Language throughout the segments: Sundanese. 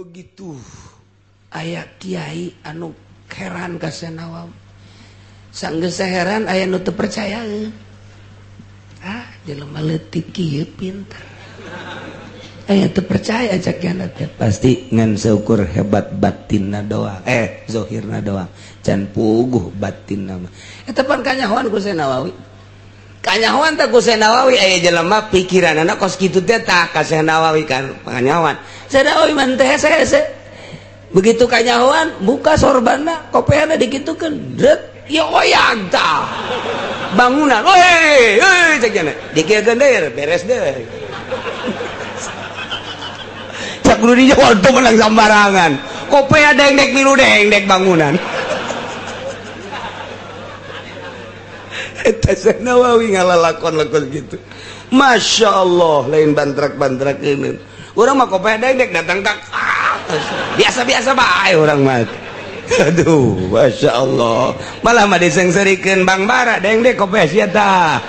Begitu aya kiai anu heran ka Syekh Nawawi, sanggeus heran aya nu teu percaya. Ah, jelema leutik kieu pinter. Aya teu percaya, cak teh pasti ngan seukur hebat batinna doang, eh, zohirna doang, can puguh batinna mah. Eta pan kanyahoan ku Syekh Nawawi, kanyahoan teh ku Syekh Nawawi. Aya jelema pikiranana kos kitu teh, tah ka Syekh Nawawi kan kanyahoan. Syekh Nawawi mah teh hese. Begitu kanyahoan, buka sorbanna, kopeana dikitukeun, dret ya, oyag tah bangunan. Woi woi, cek jana dikieukeun deui, beres deui. Cak kudu dijawab tuh menang sembarangan, kopea dengdek, milu dengdek bangunan. Eta Syekh Nawawi ngalalakon lakon gitu, Masya Allah, lain bantrak-bantrak. Ini urang mah kopea dengdek datang ka biasa-biasa bae urang mah. Aduh, Masya Allah, malah mah disengserikeun Bang Bara, dengdek kopea sia tah.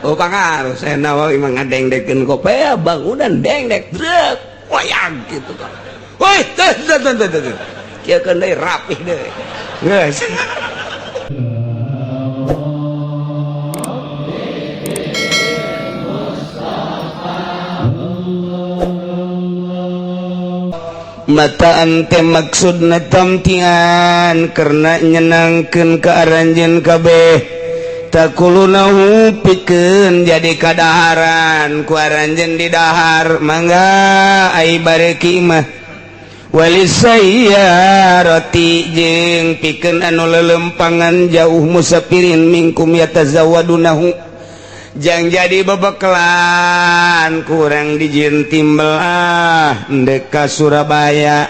Oh, pangaruh Syekh Nawawi mah ngadengdekeun kopea bangunan, dengdek drek wayang gitu kan. Woi, teh teh teh teh teh. Kieu keun deui, rapih deui. Geus. Mataan teh maksudna tamtian karena nyenangkeun ka aranjeun kabeh, takulunahu pikeun jadi kadaharan ku aranjeun di dahar. Mangga ai bareki mah. Walisayyarati jeung pikeun anu lelempangan jauh, musafirin minkum yatazawadunahu, jang jadi bebekelan kurang dijieun timbel. Ah, ndek ka Surabaya,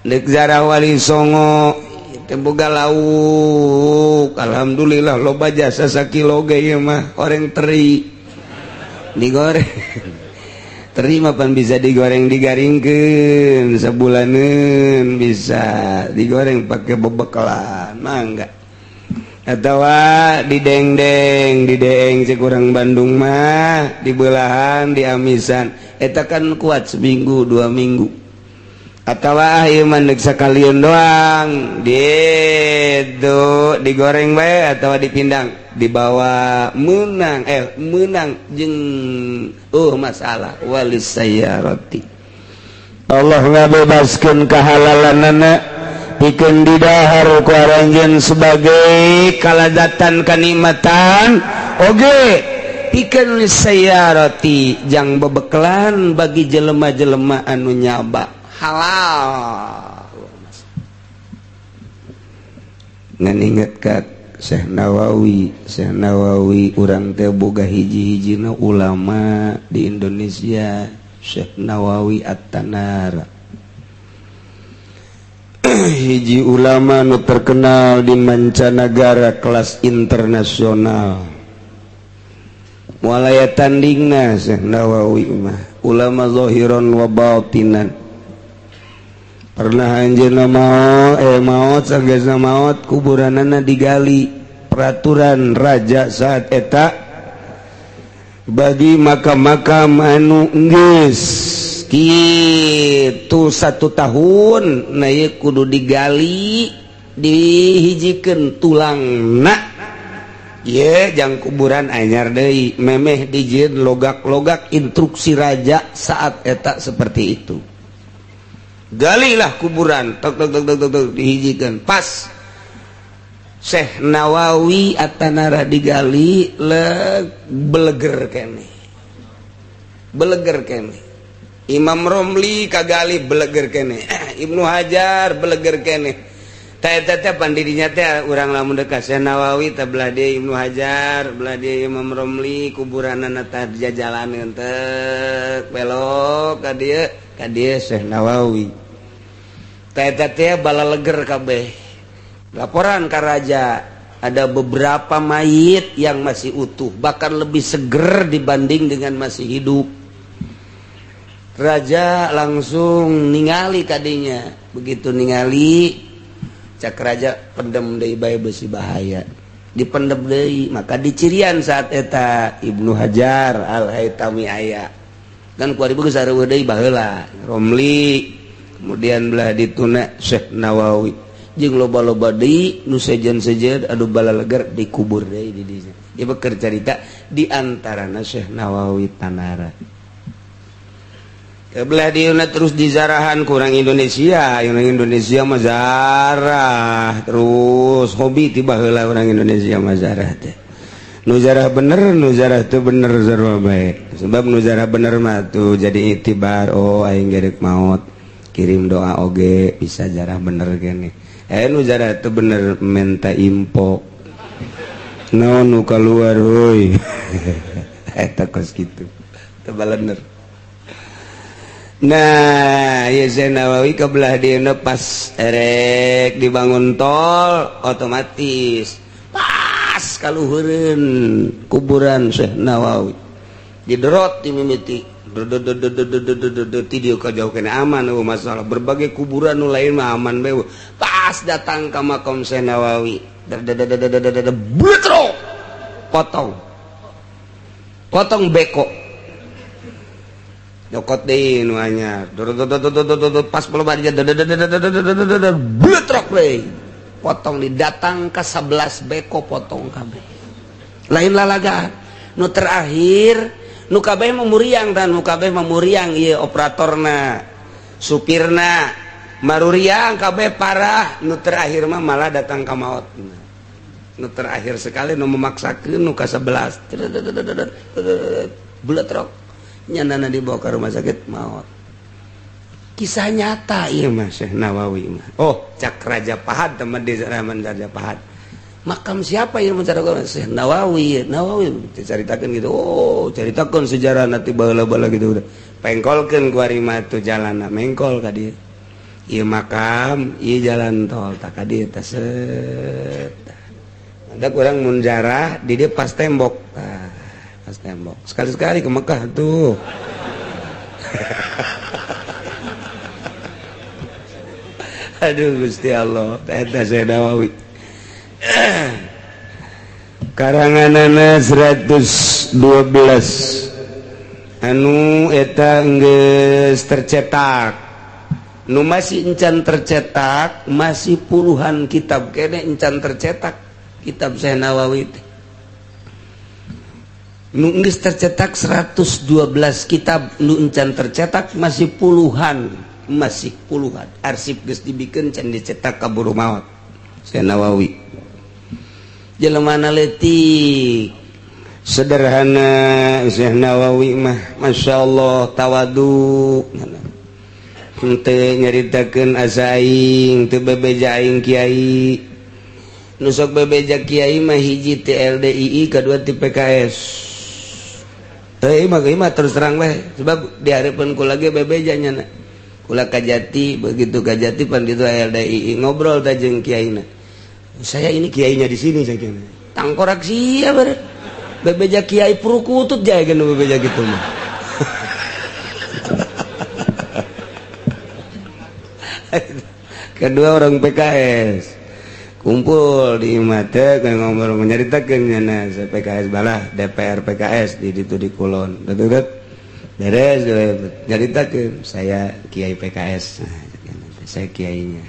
ndek zarah Wali Songo teh boga lauk. Alhamdulillah loba jasa sakilo ge ieu mah. Goreng teri, digoreng teri mah pan bisa digoreng, digaringkeun sabulaneun, bisa digoreng pakai bebekelan. Mangga atau didengdeng, dideng cek urang Bandung mah, dibelahan, diamisan, eta kan kuat seminggu 2 minggu. Atau ah, ieu mah deuk sakalian doang, di digoreng bae atau dipindang, dibawa menang, eh, menang jeung masalah. Walisayyarati, Allah ngabebaskeun kehalalanana pikeun didahar ku aranjeun sebagai kalazatan, kanikmatan, oge pikeun lisayyarati jang bebekelan bagi jelema-jelema anu nyaba halal. Ngan inget ka Syekh Nawawi. Syekh Nawawi, urang teh boga hiji-hijina ulama di Indonesia, Syekh Nawawi At-Tanara, hiji ulama nu terkenal di mancanagara, kelas internasional. Moal aya tandingna Syekh Nawawi mah, ulama zahiran wa batinan. Pernah anjeunna maot, eh, maot, sageusna maot kuburanana digali. Peraturan raja saat eta, bagi makam-makam anu geus gitu satu tahun, nah ieu kudu digali, dihijikeun tulangna ye jang kuburan anyar deui, memeh dijieun logak-logak. Instruksi raja saat eta seperti itu. Galilah kuburan, tok tok tok tok tok, tok dihijikeun. Pas Syekh Nawawi Atanara digali, leg beleger kene, beleger kene. Imam Romli kagali, beleger kene. Ibnu Hajar beleger kene. Teh teh pandidinya teh urang lamun dekat Syekh Nawawi teh, belah dieu Ibnu Hajar, belah dieu Imam Romli, kuburanana tah jajalaneun teh belok ka dieu, ka dieu Syekh Nawawi. Teh teh balaleger kabeh. Laporan ka raja, ada beberapa mayit yang masih utuh, bahkan lebih seger dibanding dengan masih hidup. Raja langsung ningali kadinya. Begitu ningali, cak raja, pendem deui bae, besi bahaya. Dipendem deui, maka dicirian saat eta Ibnu Hajar Al Haitami aya kan, kuari geus sareueuh deui baheula Romli. Kemudian belah dituna Syekh Nawawi jeung loba-loba deui nu sejen-sejen anu balaleger dikubur deui di dinya. Ieu keur carita di antarana Syekh Nawawi Tanara. Kebelah dieuna terus dizarahan kurang Indonesia, orang Indonesia mah zarah terus hobi tiba heula orang Indonesia mah zarah teh. Nu zarah bener, nu zarah teu bener sarua bae. Sebab nu zarah bener mah tuh jadi itibar, oh aing gerek maot, kirim doa oge bisa jarah bener gini. Nu zarah teu bener minta info. Naon nu kaluar heuy. Eta kos kitu. Teu balener. Nah, ya Syekh Nawawi kebelah dieuna pas erek dibangun tol otomatis pas kaluhureun kuburan Syekh Nawawi. Diderot dimimiti. Ti dieu ka jauh kene aman eueuh masalah. Berbagai kuburan nu lain mah aman bae. Pas datang ka makam Syekh Nawawi, bletrok. Potong. Potong beko. Nyokot deui nu anyar. Pas peloba dia bletrok deui. Potong didatang ka 11 beko potong kabeh. Lain lalagaan. Nu terakhir nu kabeh mah muriang dan nu kabeh mah muriang ieu operatorna, supirna, maruriang kabeh parah. Nu terakhir mah malah datang ka maot. Nu terakhir sekali nu memaksakeun nu ka 11. Bletrok. Nyanana dibawa ke rumah sakit maot. Kisah nyata ieu mah Syekh Nawawi mah. Oh, cak Raja Pahad teman di zaman Raja Pahad. Makam siapa yang mencari Syekh Nawawi? Nawawi diceritakan gitu. Oh, ceritakan sejarah nanti baheula-baheula gitu udah. Pengkolkeun ku ari mah tuh jalanna mengkol ka dieu. Ieu makam, ieu jalan tol tak ka dieu teh set. Ada kurang mun jarah di dieu pas tembok. Tah, pas tembok. Sekali-sekali ke Mekah tuh. Aduh Gusti Allah, eta Syekh Nawawi. Karanganana 112 anu eta geus tercetak. Nu masih encan tercetak, masih puluhan kitab kene encan tercetak kitab Syekh Nawawi teh. Nu geus tercetak 112 kitab, nu encan tercetak masih puluhan, masih puluhan. Arsip geus dibikeun can dicetak kaburu maot. Syekh Nawawi. Jelemana leutik, sederhana Syekh Nawawi mah, Masya Allah tawadu. Henteu nyaritakeun asa aing, teu bebeja aing kiai. Nu sok bebeja kiai mah hiji ti LDII, kadua ti PKS. Teu mah mah terus terang bae, sebab di hareupeun kula ge bebeja nya. Kula Kajati, begitu Kajati pan ditu LDII ngobrol tah jeung kiaina. Saya ini kiainya di sini saya kira. Tangkorak sia ber. Bebeja kiai purukutut jae geus bebeja gitu mah. Kedua orang PKS kumpul di imah teh ngobrol nyaritakeun nya PKS balah DPR PKS di ditu di Kulon. Beres nyaritakeun saya kiai PKS. Saya kiainya.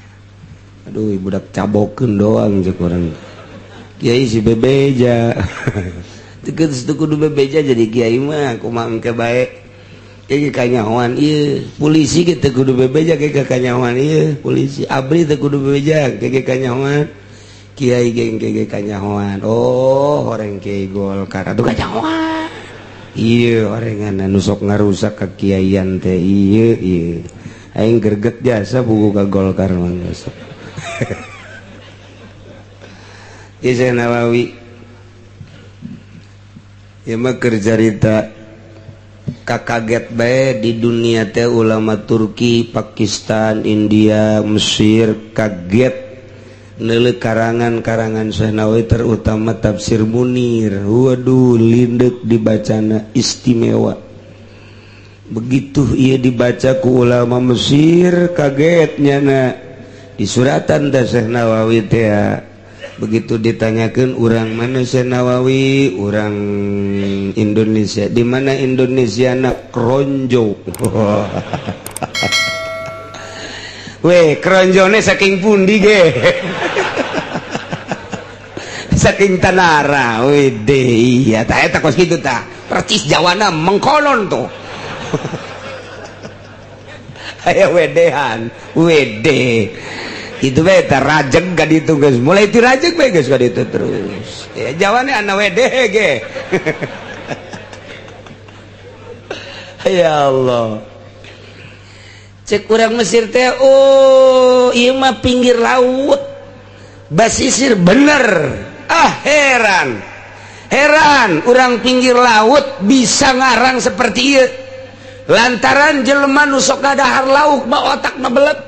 Aduh budak cabokeun doang cek urang. Kiai si bebeja. Teu kudu bebeja jadi kiai mah kumaha engke bae. Kiai kanyahoan ieu, polisi ge teu kudu bebeja ge kanyahoan ieu, polisi abri teu kudu bebeja ge kanyahoan. Kiai ge ge kanyahoan. Oh, horeng kiai Golkar atuh kanyahoan. Ieu orengan anu sok ngarusak kakiaian teh ieu ieu. Aing greget jasa buku ka Golkar mah sok. Syekh Nawawi ieu mah keur carita kakaget bae di dunia teh ulama Turki, Pakistan, India, Mesir kaget neuleuh karangan-karangan Syekh Nawawi terutama tafsir Munir. Waduh lindek dibacana istimewa. Begitu ia dibaca ku ulama Mesir kaget nyana di suratan teh Syekh Nawawi teh. Begitu ditanyakan orang mana Syekh Nawawi, orang Indonesia. Di mana Indonesia nak Kronjo. Weh, kronjone saking pundi ge? Saking Tanara. Wede, iya tah eta kos kitu tah. Percis Jawana mengkonon tuh. Aya wedehan, wede. Itu bae tah rajeg ka ditu geus. Mulai ti rajeg bae geus ka ditu terus. Ya Jawane ana wede ge. Ya Allah. Cek urang Mesir teh, oh ieu mah pinggir laut. Basisir bener. Ah heran. Heran urang pinggir laut bisa ngarang seperti ieu. Lantaran jelema nu sok ngadahar lauk mah otakna belet.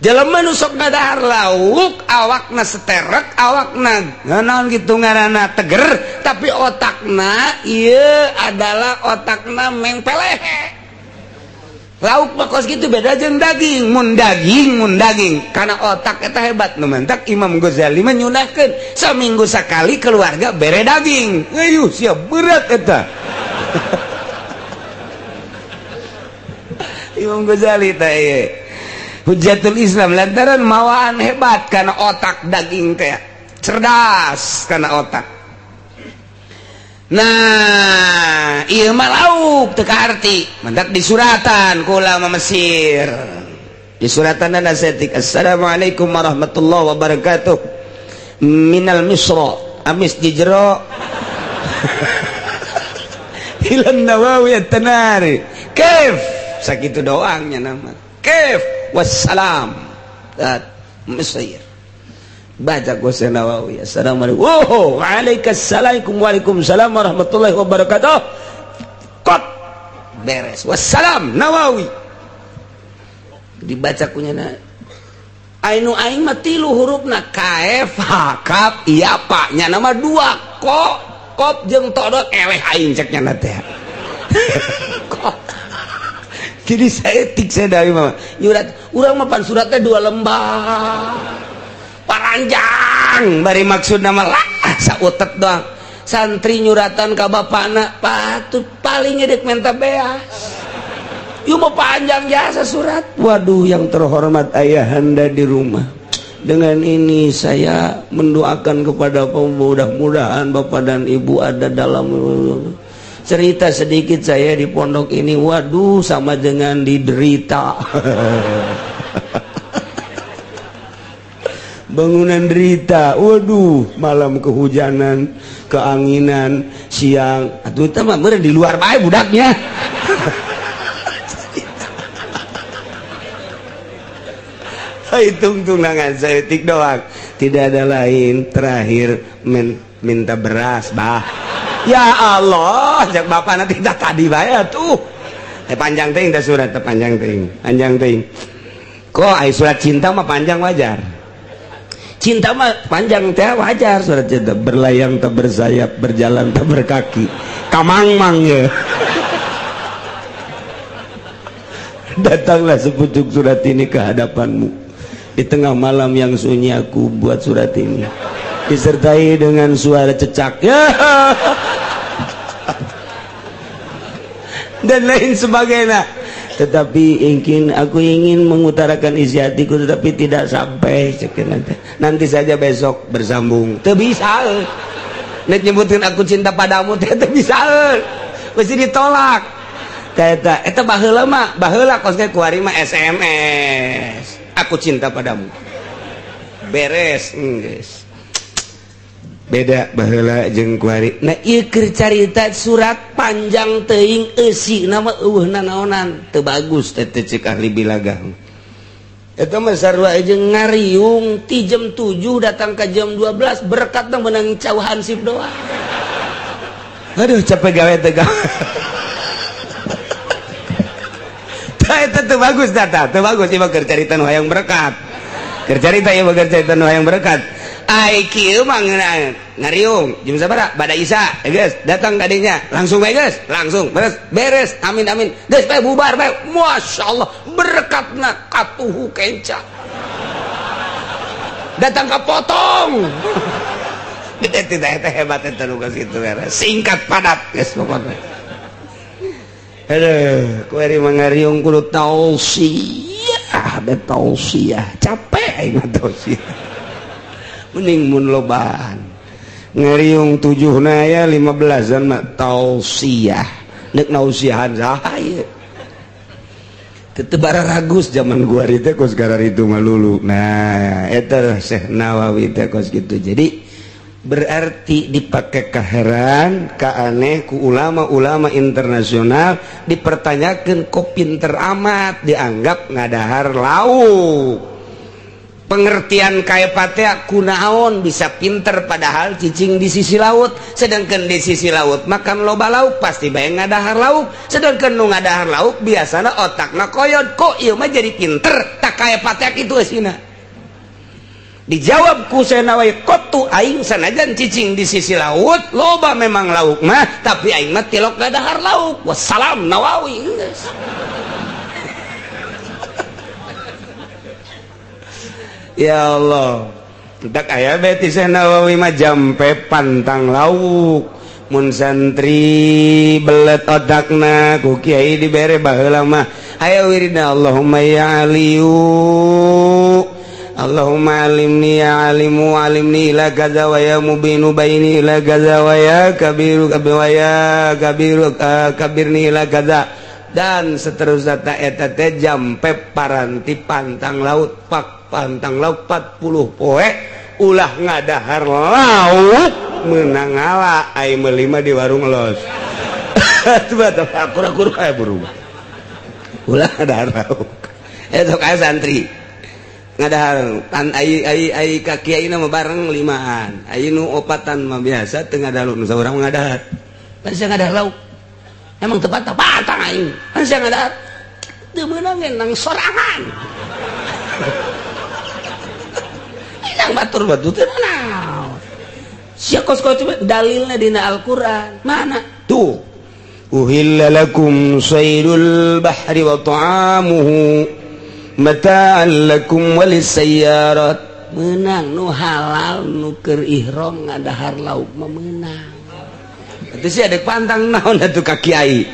Jelema nu sok ngadahar lauk awakna seterek, awakna naon kitu ngaranna teger, tapi otakna ieu adalah otakna mengpeleh. Lauk mah kos kitu beda jeung daging, mun daging karena otak eta hebat nu mantak Imam Ghazali mah nyunahkeun saminggu sakali keluarga bere daging. Ayuh siap berat eta. Imam Ghazali teh ieu Hujjatul Islam lantaran mawaan hebat karena otak daging teh cerdas karena otak. Nah, ieu mah lauk teu kaarti, mantak disuratan ku ulama Mesir. Disuratan saeutik, assalamualaikum warahmatullahi wabarakatuh. Minal Misra, amis di jero. Ilan Nawawi at-Tanari. Kaif? Sakitu doangnya nama. Kaif? Wassalam. Dat Mesir. Baca Ghazali Nawawi. Assalamualaikum. Oh, waalaikumsalam waalaikumsalam warahmatullahi wabarakatuh. Kot beres. Wassalam Nawawi. Dibaca kunyana. Ainu aing mah tilu hurufna K F H K iya pak nya nama dua ko kop jeung todot eleh aing cek nya teh. Kok. Jadi saya tik saya dari mama. Nyurat urang mah pan suratnya dua lembar. Paranjang bari maksud nama lah sautet doang santri nyuratan ka bapana patut paling edek minta beas yuk mau panjang jasa surat. Waduh, yang terhormat ayahanda di rumah, dengan ini saya mendoakan kepada mudah-mudahan bapak dan ibu ada dalam cerita sedikit saya di pondok ini. Waduh, sama dengan diderita. Bangunan derita, waduh, malam kehujanan, keanginan, siang atuh teh mah meureun di luar bae budaknya. Hitung tunangan saya tik doang, tidak ada lain. Terakhir minta beras, bah. Ya Allah, cek bapak nanti tak tadi bae atuh. Panjang teuing teh surat teh panjang teuing, panjang teuing. Kok ai surat cinta mah panjang wajar. Cinta mah panjang teh wajar surat cinta, berlayang tak bersayap, berjalan tak berkaki, kamangmang ya. Datanglah sepucuk surat ini ke hadapanmu di tengah malam yang sunyi. Aku buat surat ini disertai dengan suara cecak ya. Dan lain sebagainya. Tetapi ingin aku ingin mengutarakan isi hatiku, tetapi tidak sampai. Nanti saja besok bersambung. Teu bisa. Nek nyebutin aku cinta padamu teh teu bisa. Pasti ditolak. Eta eta baheula mah, baheula kos ge kuari mah SMS. Aku cinta padamu. Beres geus. Beda baheula jeung kuari. Nah ieu keur carita surat panjang teuing eusi nama eueuh nanaonan teu bagus teh cek ahli bilagah. Eta mah sarua jeung ngariung ti jam 7 datang ka jam 12 berkat menang cau hansip doang. Aduh capek gawe teh gawe. Tah eta teu bagus data, teu bagus ieu mah keur carita nu hayang berkat. Keur carita ieu mah keur carita nu hayang berkat. Ai kieu mah ngariung jam sabaraha bada Isa, geus datang kadinya langsung bae geus, langsung beres beres amin amin. Geus bae bubar bae. Masyaallah berkatna katuhu kenca. Datang ka potong. Tidak hebat eta nu kitu singkat padat geus pokokna. Aduh, kuari mah ngariung kudu tausiah. Ah, be tausiah, capek aing mah tausiah. Mending mun lobaan. Ngeriung 7 na ya 15-an mah tausiah. Nek nausiahan saha ieu? Tetep ragus zaman gua teh kos itu malulu. Nah, eta Syekh Nawawi teh kos gitu. Jadi berarti dipakai keheran keaneh ku ulama-ulama internasional, dipertanyakan kok pinter amat, dianggap ngadahar lauk. Pengertian kayak kunaon bisa pinter padahal cicing di sisi laut, sedangkan di sisi laut makan loba lauk, pasti bae ngadahar lauk, sedangkan nu ngadahar lauk biasanya otakna koyot, kok ieu mah jadi pinter tak kayak patek itu esina. Dijawab ku Syekh Nawawi, kotu aing sanajan cicing di sisi laut loba memang lauk mah, tapi aing mah tilok ngadahar lauk. Wassalam Nawawi geus. Ya Allah, tak aya beti Syekh Nawawi mah jampe pantang lauk. Mun santri belet otakna ku kiai dibere baheula mah, hayo wiridna Allahumma ya aliyu, Allahumma alimni ya alimu alimni ila kaza wa ya mubinu baini ila kaza wa ya kabiru wa ya kabiru kabirni ila kaza, dan seterusnya. Ta eta teh jampe paranti pantang laut, pak pantang laut 40 poe ulah ngadahar lauk, menang ngala ai meuli mah di warung los. Akur-akur kayak berubah ulah ngadahar lauk. Eta aya santri ngadahar pan ai ai ai ka kiai mah bareng limaan, ai nu opatan mah biasa teu ngadahar, nu saurang ngadahar. Pan sia ngadahar lauk emang teu patang aing, pan sia ngadahar teu meunang nang sorangan. Nang batur batu teu naon sia kos kos dalilna dina Al-Qur'an mana tuh, uhilla lakum saydul bahri wa ta'amuhu mata'an lakum walisayyarat. Menang nu halal nu keur ihram ngadahar lauk mah meunang. Itu sih ada pantang naon atuh ka kiai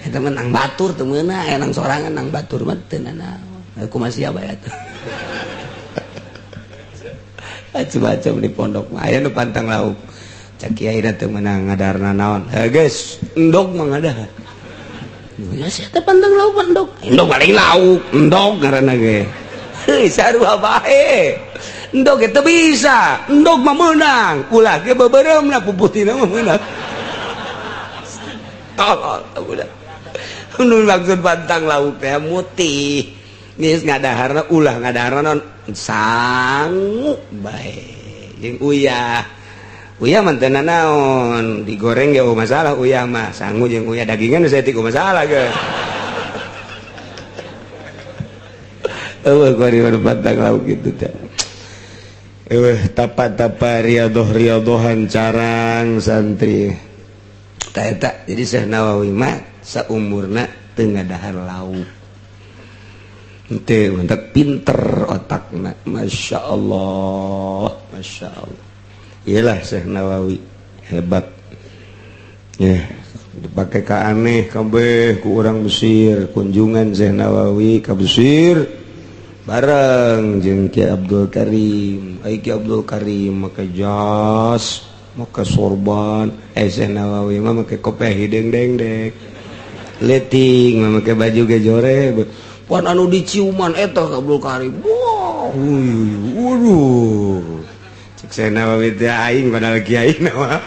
eta menang batur teu meunang, nang sorangan nang batur mah teu nanaon. Aku masih bae atuh. Macam-macam di pondok mah aya nu pantang lauk. Cak kiai teu meunang ngadarna naon. Heuh geus, endog mah ngadahar. Ya sia teh pantang lauk endog. Endog paling lauk, endog ngaranna ge. Heuh sarua bae. Endog ge teu bisa, endog mah meunang. Ulah ge beubeuremna puputina mah meunang. Tolol udah. Nu maksud pantang lauk teh mutih. Geus ngadaharna ulah ngadaharna naon sangu bae jeung uyah. Uyah mah teu nanaon, digoreng ge masalah uyah mah, sangu jeung uyah dagingan saeutik masalah ge. Eueuh kuari pantang lauk kitu teh. Eueuh tapa-tapa riadoh-riadohan carang santri. Ta eta jadi Syekh Nawawi mah saumurna teu ngadahar lauk. Henteu mantap pinter otakna, Masya Allah, Masya Allah. Iyalah Syekh Nawawi hebat. Ya, dipakai ka aneh kabeh ku urang Mesir, kunjungan Syekh Nawawi ka Mesir bareng jeung Ki Abdul Karim. Ai Ki Abdul Karim make jas, make sorban, Syekh Nawawi mah make kopiah hideung dengdek. Leutik mah make baju ge jore. Pan anu diciuman eta Abdul Karim. Wah, waduh. Cek Syekh Nawawi teh aing padahal kiai mah.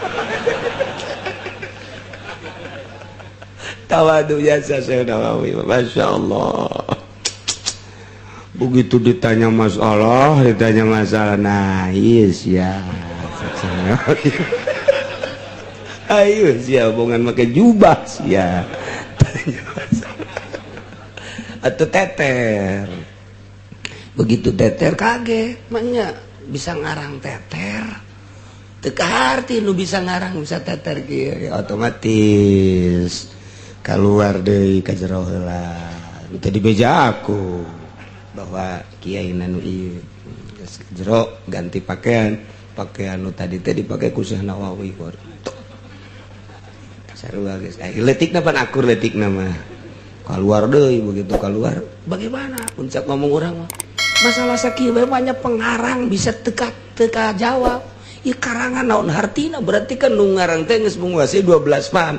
Tawadu biasa Syekh Nawawi, Masya Allah. Begitu ditanya masalah, nah iya sia. Ayo sia bongan make jubah sia. Tanya masalah. Atau teter. Begitu teter kaget, maknya bisa ngarang teter. Teu kaharti nu bisa ngarang bisa teter kieu, ya, otomatis keluar deui ka jero heula. Teu dibeja aku bahwa kiai nu ieu geus jero ganti pakaian, pakaian nu tadi teh dipake ku Syekh Nawawi. Sarua geus. Leutikna pan akur leutikna mah. Keluar deui, begitu keluar bagaimana puncak ngomong urang mah masalah sakieu bae banyak pengarang bisa teka teka jawab. Ieu karangan naon hartina? Berarti kan nu ngarang teh geus menguasai 12 fan.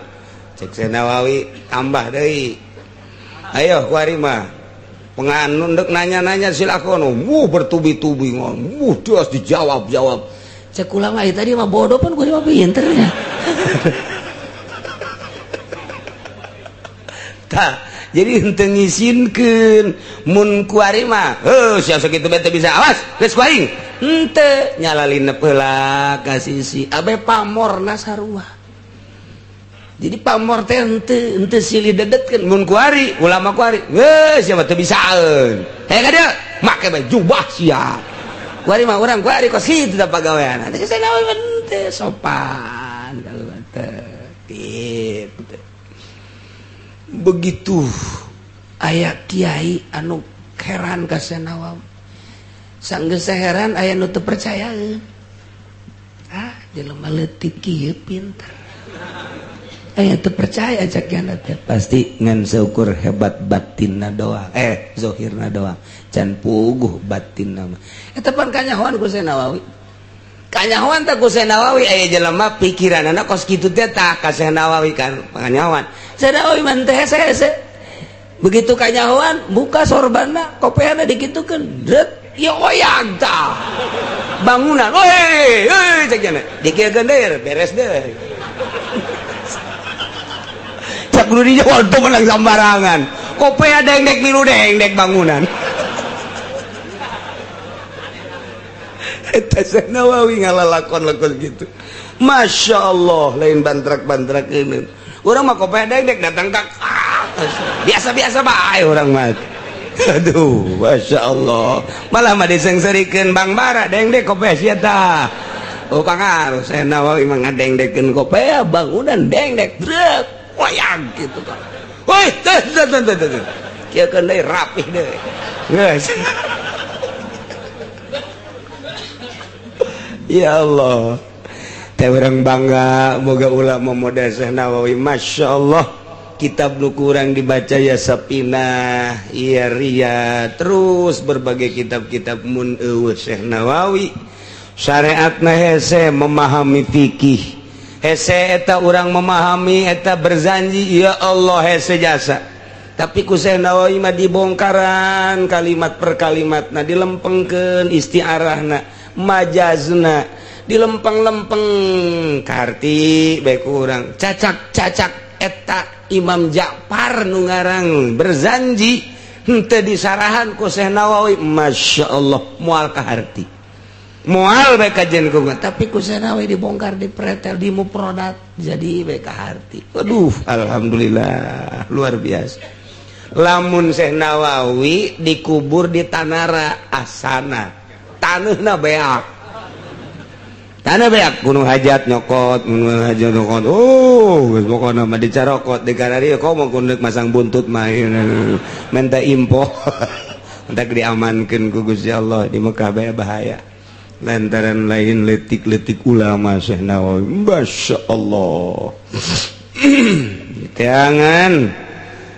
Cek Syekh Nawawi tambah deui, ayo kuari mah penganun dek nanya-nanya silakan. Wuh, bertubi-tubi ngomong, wuh, terus dijawab-jawab. Cek ulama tadi mah bodoh pun gue mah pinter ya. Tah, jadi henteu ngisinkeun mun kuari mah heuh sia sakitu bete bisa awas geus ku aing henteu nyalalinep heula ka sisi abe pamorna sarua. Jadi pamor teh henteu henteu silih dedetkeun. Mun kuari ulama kuari geus sia mah teu bisaeun, heh ka dieu make bae jubah sia kuari mah urang kuari kos kitu da pagawean teh cenah henteu sopan kalau teh gitu. Begitu aya kiai anu heran ka Syekh Nawawi, sanggeus heran aya nu teu percayaeun, ah jelema leutik kieu pinter, aya teu percaya. Cak kiana teh pasti ngan seukur hebat batinna doang, zohirna doang, can puguh batinna mah. Eta pan kanyahoan ku Syekh Nawawi, kanyahoan teh ku Syekh Nawawi aya jelema pikiranana kos kitu teh. Tah, ka Syekh Nawawi kan kanyahoan. Syekh Nawawi mah teh hese-hese. Begitu kanyahoan buka sorbanna, kopeana dikitukeun, dret ya oyag tah bangunan. Woi euy, cek cenah dikieukeun deui, beres deui. Cek kudu dijawab tuh menang sambarangan kopea dengdek milu dengdek bangunan. Eta Syekh Nawawi ngalalakon-lakon gitu, Masya Allah, lain bantrak-bantrak ini. Urang mah kopea dengdek datang ka biasa-biasa bae urang mah. Aduh, Masya Allah, malah mah disengserikeun Bang Bara dengdek kopea sia tah. Oh, pangaruh Syekh Nawawi mah ngadengdekeun kopea bangunan dengdek drek wayang gitu kan. Woi, teh teh teh teh. Kieu deui rapih deui. Geus. Ya Allah. Teh urang bangga boga ulama model Syekh Nawawi. Masya Allah. Kitab nu kurang dibaca ya Sapinah, iya Ria, terus berbagai kitab-kitab mun eueuh Syekh Nawawi. Syariatna hese memahami fikih. Hese eta urang memahami eta berzanji, ya Allah, hese jasa. Tapi ku Syekh Nawawi mah dibongkaran kalimat per kalimatna, dilempengkeun istiarahna, majazna, dilempeng-lempeng karti bae ku urang. Cacak-cacak eta Imam Ja'far nu ngarang berzanji henteu disarahan ku Syekh Nawawi, Masya Allah, moal kaharti. Moal bae kajen ku, tapi ku Syekh Nawawi dibongkar, dipretel, dimuprodat, jadi bae kaharti. Aduh, alhamdulillah, luar biasa. Lamun Syekh Nawawi dikubur di Tanara Asana, taneuhna beak, tanah beak, gunung hajat nyokot, gunung hajat nyokot. Oh, geus pokona mah dicarokot di kararieu komo kudu masang buntut mah minta info. Entak diamankeun ku Gusti Allah di Mekah bae bahaya. Lantaran lain letik-letik ulama Syekh Nawawi, Masya Allah. Teangan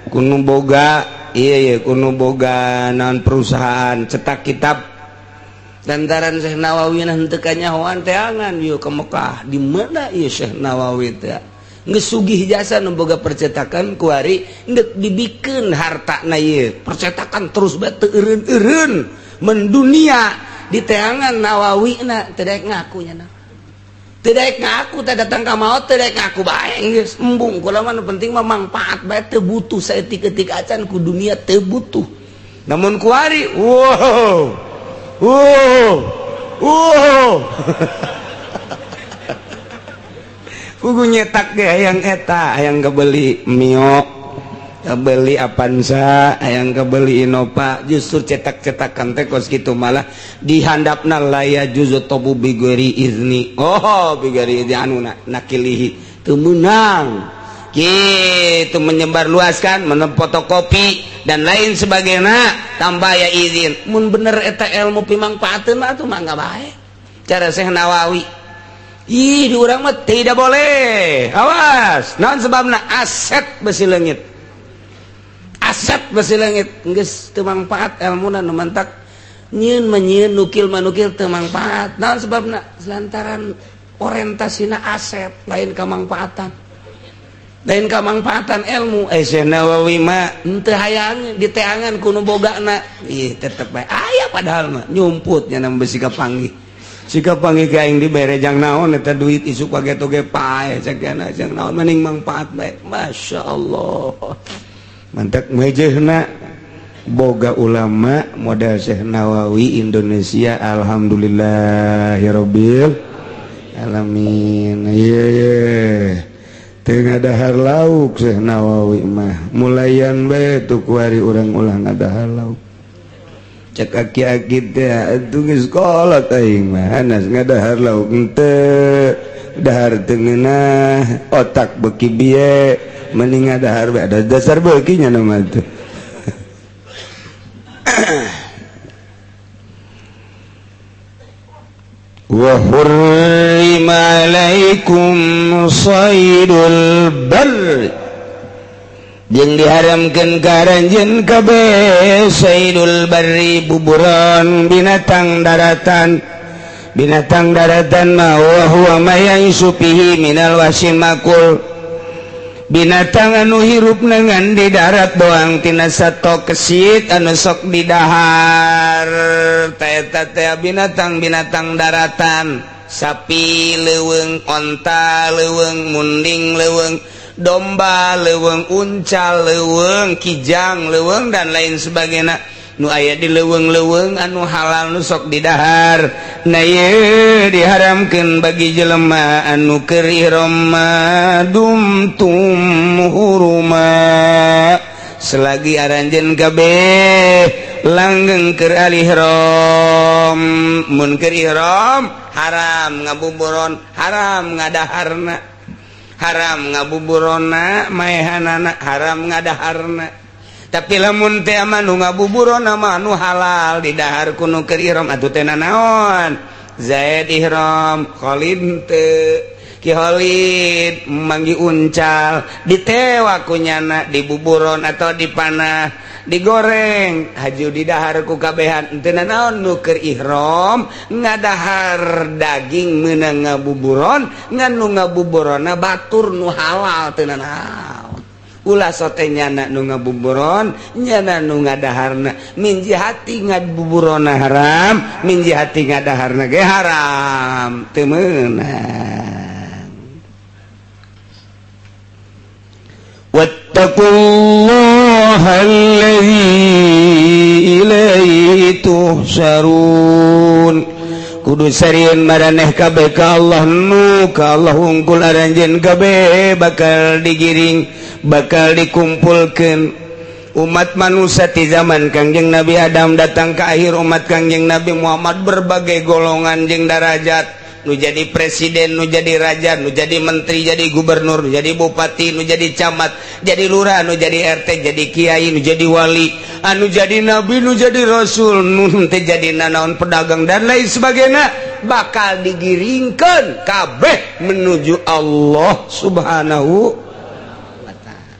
kuno boga iya iya kuno boga naon perusahaan cetak kitab. Lantaran Syekh Nawawi henteu kanyahoan teangan yuk ke Mekah di mana ieu Syekh Nawawi teh geus sugih jasa nu boga percetakan kuari ndek dibikeun hartana ieu percetakan terus bae teu eureun-eureun mendunia. Di teangan Nawawi na teu daek ngaku nya, teu daek ngaku teh datang ka maot teu daek ngaku bae geus embung. Kula mah nu penting mah mangpaat bae, teu butuh saeutik-eutik acan ku dunia, teu butuh. Namun kuari wow wow wow kudu nyetak ge hayang eta, hayang kebeli Mio, kebeli Avanza, hayang kebeli Innova. Justru cetak-cetakan teh kos kitu malah dihandapna la yajuzu tobu bighairi izni. Oh, bighairi izni anu nakilihi teu meunang gitu menyebarluaskan, menemfotokopi dan lain sebagainya tanpa ya izin. Mun bener eta ilmu pimangfaateun mah atuh mangga bae. Cara Syekh Nawawi, ih, di urang mah tidak boleh, awas. Naon sebabna? Aset besi leungit. Asep besi leungit geus teu mangpaat elmuna nu mantak nyieun mah nyieun, nukil mah nukil, teu mangpaat. Naon sebabna? Lantaran orientasina asep, lain kamangpaatan, lain kamangpaatan ilmu. Syekh Nawawi mah henteu hayang diteangan ku nu bogana, ih tetep bae aya, padahal mah nyumput nya besi kapanggih, si kapanggih ka aing dibere jang naon eta duit, isuk paget oge paeh cek jang naon, mending mangpaat bae. Masya Allah, mantak mejehna boga ulama model Syekh Nawawi Indonesia. Alhamdulillahirabbil alamin. Iya yeah. Teu ngadahar lauk Syekh Nawawi mah, mulayan bae tuh kuari urang ulah ngadahar lauk. Cek aki-aki teh atuh geus kolot, aing mah hanas ngadahar lauk henteu, dahar teu ngeunah, otak beuki bieu, mending ngadahar bae, ada dasar beuki nya mah teh. Wa hurrima alaikum saydul barr, jeung diharamkeun ka aranjeun kabeh saydul barri, buburon binatang daratan. Binatang daratan mah wa huwa ma ya'isyu fihi minal wahsyil makul, binatang anu hirup dengan di darat doang tina sato kesit anu sok didahar, eta teh binatang-binatang daratan: sapi leuweung, onta leuweung, munding leuweung, domba leuweung, unca leuweung, kijang leuweung, dan lain sebagainya nu aya di leuweung-leuweung anu halal nu sok didahar. Nah, ieu diharamkeun bagi jelema anu keur ihram dumtum huruma, selagi aranjeun kabeh langgeng keur ihram. Mun keur ihram haram ngabuburon, haram ngadaharna, haram ngabuburona maehanana, haram ngadaharna. Tapi lamun teh mah nu ngabuburona mah nu halal didahar ku nu keur ihram atuh teh naon. Zaid ihram, Khalid teu. Ki Khalid manggi uncal, ditewak ku nyana, dibuburon atau dipanah, digoreng, haju didahar ku kabehan, teu naon. Nu keur ihram ngadahar daging meunang ngabuburon, ngan nu ngabuburona batur nu halal, teu naon. Ulah sote nyana nu ngabuburon, nyana nu ngadaharna. Min jihati ngabuburona haram, min jihati ngadaharna ge haram, teu meunang. Wattaqullaha allazi ilaihi tuhsyarun, kudu sarieun maraneh kabeh ka Allah, nu ka Allah hungkul aranjeun kabeh bakal digiring, bakal dikumpulkan. Umat manusia di zaman Kangjeng Nabi Adam datang ke akhir umat Kangjeng Nabi Muhammad, berbagai golongan jeung darajat, nu jadi presiden, nu jadi raja, nu jadi menteri, jadi gubernur, nu jadi bupati, nu jadi camat, jadi lurah, nu jadi RT, jadi kiai, nu jadi wali, anu jadi nabi, nu jadi rasul, nu teu jadi nanaon, pedagang dan lain sebagainya, bakal digiringkan kabeh menuju Allah Subhanahu.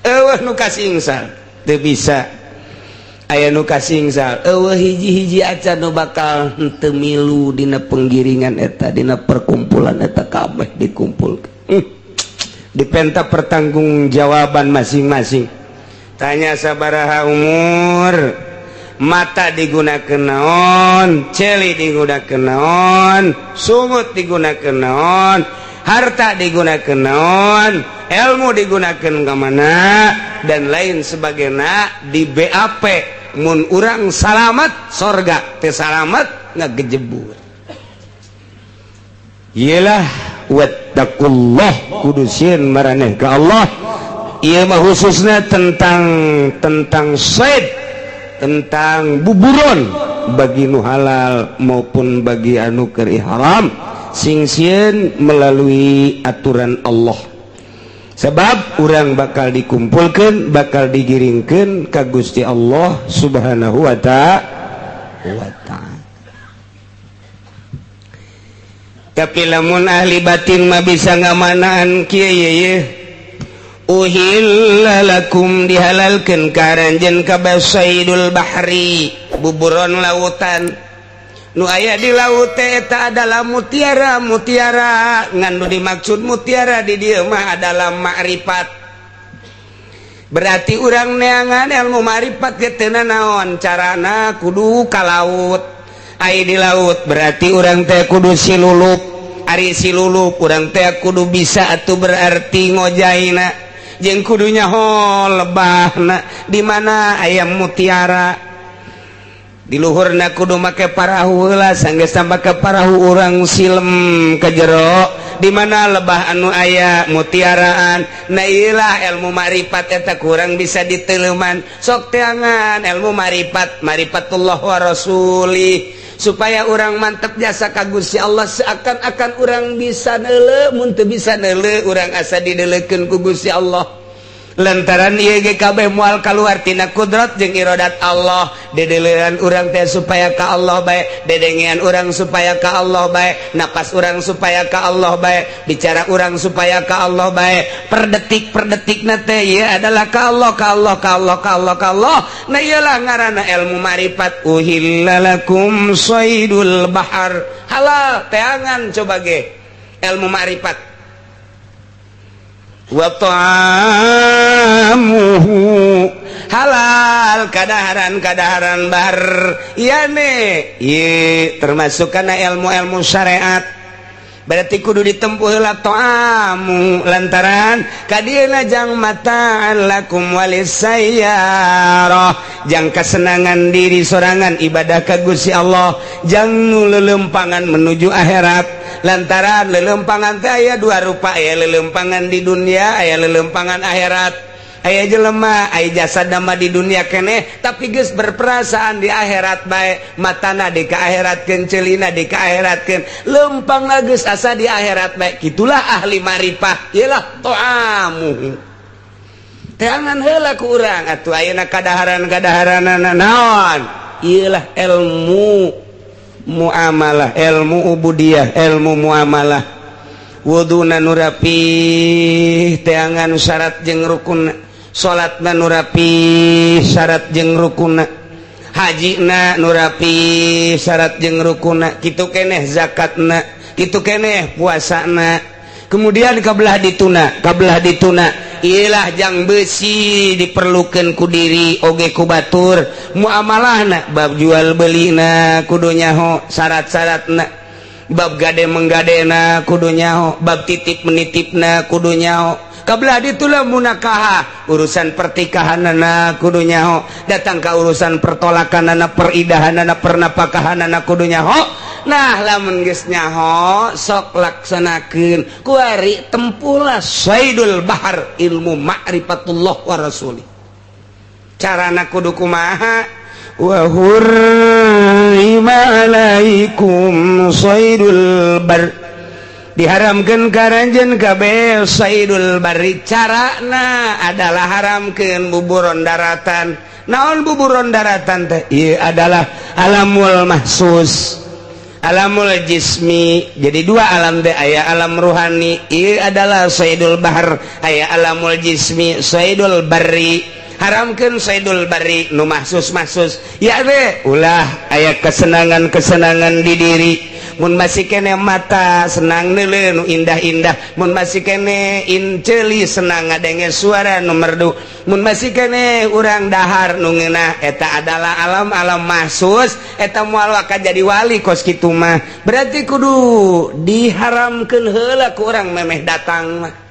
Eueuh nu kasingsal, teu bisa aya nu kasingsal. Eueuh hiji-hiji acan nu bakal henteu milu dina penggiringan eta, dina perkumpulan eta. Kabeh dikumpulkeun, dipenta pertanggungjawaban masing-masing. Tanya sabaraha umur, mata digunakan naon, celi digunakan naon, sungut digunakan naon, harta digunakan naon, ilmu digunakan ke mana, dan lain sebagainya di BAP. Mun urang salamat sorga, teh salamat ngagejebur. Iyalah, wattaqullah, kudu sieun maraneh ka Allah. Ieu mah khususnya tentang tentang said, tentang buburon, bagi nu halal maupun bagi anu keur ihram, sing sieun melalui aturan Allah, sebab urang bakal dikumpulkan, bakal digiringkan ka Gusti Allah Subhanahu wa ta'ala. Tapi lamun ahli batin mah bisa ngamanaan kieu ye. Uhilla lakum, dihalalkeun ka aranjeun kabeh, saidul bahri, buburon lautan. Nu aya di laut teh eta adalah mutiara. Mutiara ngan nu dimaksud mutiara di dieu mah adalah makrifat. Berarti urang neangan ilmu makrifat ge teu naon, carana kudu ka laut. Ai di laut berarti urang teh kudu silulup. Ari silulup, urang teh kudu bisa atuh, berarti ngojaina jeung kudu nyaho lebahna di mana aya mutiara. Di luhurna kudu make parahu heula. Sanggeus make parahu, urang silem ke jero di mana lebah anu aya mutiaraan. Nah, ilah ilmu marifat eta kurang bisa diteleman. Sok teangan ilmu marifat, marifatullah wa rasuli, supaya orang mantep jasa ka Gusti Allah. Seakan-akan orang bisa neuleu, mun teu bisa neuleu, urang asa dideuleukeun ku Gusti Allah, lantaran ieu ge kabeh moal kaluar tina kudrat jeung iradat Allah. Dedeleuan urang teh supaya ka Allah bae, dedengean urang supaya ka Allah bae, napas urang supaya ka Allah bae, bicara urang supaya ka Allah bae. Per detik per detik na teh ieu adalah ka Allah, ka Allah, ka Allah, ka Allah, ka Allah. Nah, iyalah ngaranna ilmu marifat. Uhilla lakum saidul bahar, halal teangan coba ge ilmu marifat. Wa ta'amuhu, halal kadaharan kadaharan bar iyane. Ye termasuk karena ilmu-ilmu syariat, berarti kudu ditempuh heula ta'amu, lantaran kadieuna jang mata'an lakum walisayyarah, jang kesenangan diri sorangan. Ibadah ka Gusti Allah jang nu lelempangan menuju akhirat, lantaran lelempangan teh aya dua rupa: aya lelempangan di dunia, aya lelempangan akhirat. Aya jelema aya jasa dama di dunia keneh, tapi geus berperasaan di akhirat bae. Matana di ka akhiratkeun, ceulina di ka akhiratkeun, lempang geus asa di akhirat bae. Kitulah ahli marifah. Iyalah to'amu, teangan heula ku urang atuh ayeuna kadaharan-kadaharanana naon. Iyalah ilmu muamalah, ilmu ubudiyah, ilmu muamalah. Wuduna nu rapi, teangan syarat jeung rukun. Salat nu rapi, syarat jeung rukun. Haji nu rapi, syarat jeung rukun. Kitu keneh zakatna, kitu keneh puasana. Kemudian kabelah dituna, kabelah dituna ilah jang besi diperlukan ku diri oge ku batur. Muamalahna, bab jual belina kudu nyaho syarat-syaratna, bab gade menggadena kudu nyaho, bab titip menitipna kudu nyaho. Kabelah itulah munakahah, urusan pertikahanana kudu nyaho, datang ke urusan pertolakanana, peridahanana, pernapakahanana kudu nyaho. Nah, lamun geus nyaho, sok laksanakeun. Kuari tempulah saidul bahar, ilmu ma'rifatullah wa rasuli. Carana kudu kumaha? Wa hurrima alaikum saidul bar, diharamkan ka aranjeun kabeh saidul barri. Carana adalah haramkeun buburon daratan. Naon buburon daratan teh? Ieu adalah alamul mahsus, alamul jismi. Jadi dua alam teh, aya alam ruhani, ieu adalah saidul bahar, aya alamul jismi, saidul barri. Haramkeun saidul barri nu mahsus mahsus ya be ulah aya kesenangan kesenangan di diri. Mun masih kene mata senang neuleu nu indah-indah, mun masih kene inceuli senang ngadenge suara nu merdu, mun masih kene urang dahar nu ngeunah, eta adalah alam-alam mahsus. Eta moal waka jadi wali kos kitu mah. Berarti kudu diharamkeun heula ku urang memeh datang mah.